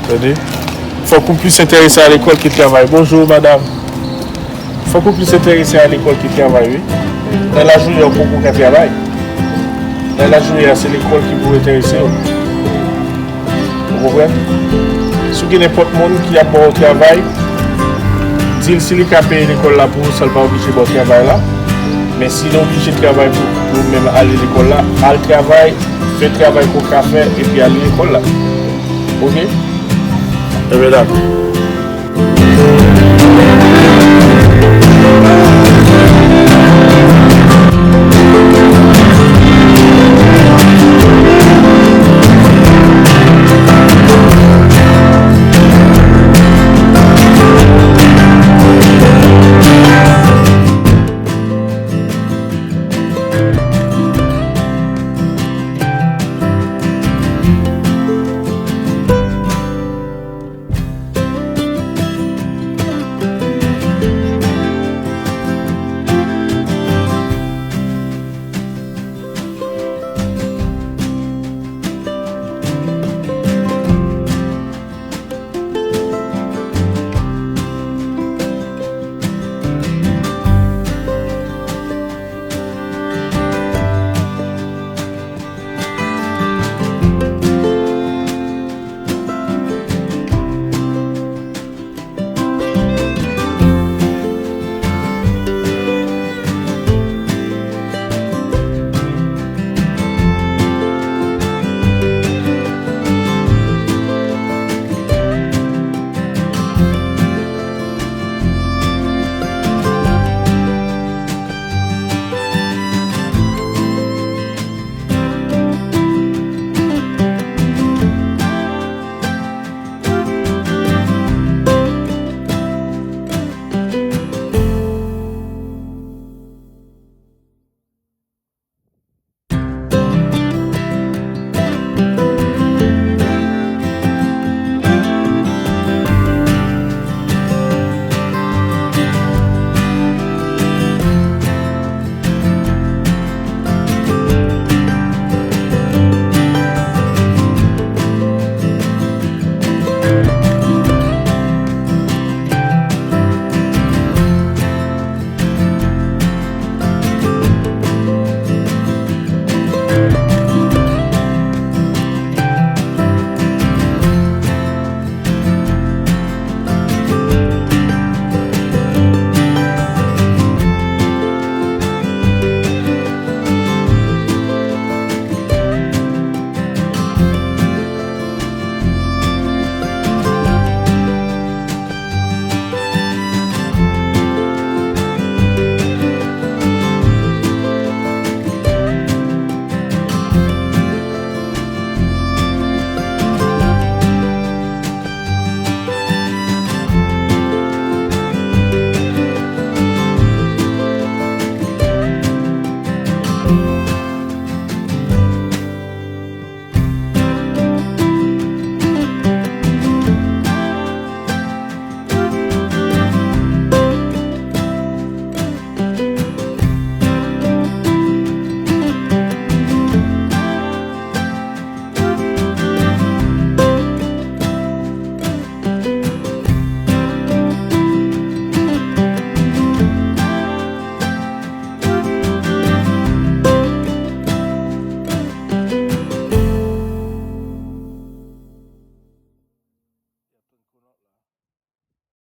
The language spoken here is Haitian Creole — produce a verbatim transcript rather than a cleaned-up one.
Tande? Fòk ou plis enterese a lekòl ke travay. Bonjou, madanm. Fòk ou plis enterese a lekòl ke travay, wi. Nan lajounen, ou poko ka travay. Nan lajounen, se lekòl ki pou enterese w. Ou konprann? Si w gen nenpòt moun ki ap ba w travay, di l si li ka peye lekòl la pou ou san l pa oblije ba w travay la. Men si li oblije travay pou, pou ou menm ale lekòl la, al travay, fè travay ke w ka fè, epi ale lekòl la. Oke? Ebyen, dakò.